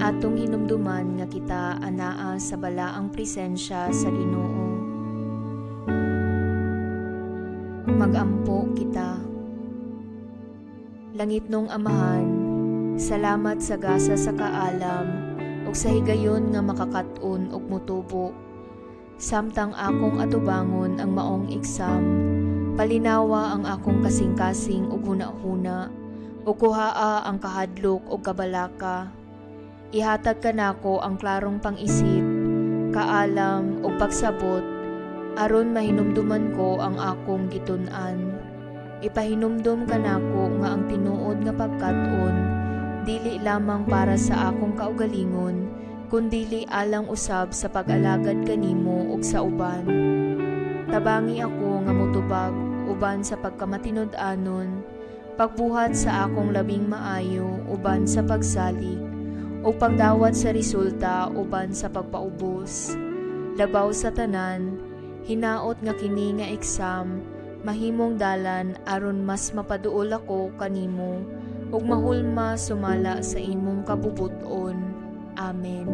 Atong hinumduman nga kita anaa sa balaang presensya sa Ginoo. Magampo kita. Langitnong Amahan, salamat sa gasa sa kaalam ug sa higayon nga makakat-on ug mutubo. Samtang akong atubangon ang maong exam, palinawa ang akong kasing-kasing ug hunahuna, ug kuhaa ang kahadlok ug kabalaka. Ihatag kanako ang klarong pang-isip, kaalam ug pagsabot aron mahinumduman ko ang akong gitun-an. Ipahinumdum kanako nga ang tinuod nga pagkat-on dili lamang para sa akong kaugalingon kundili alang usab sa pag-alagad kanimo ug sa uban. Tabangi ako nga motubag uban sa pagkamatinud-anon, pagbuhat sa akong labing maayo uban sa pagsalig, ug pagdawat sa resulta uban sa pagpaubos. Labaw sa tanan, hinaot nga kini nga exam mahimong dalan aron mas mapaduol ako kanimo ug mahulma sumala sa imong kabubut-on. Amen.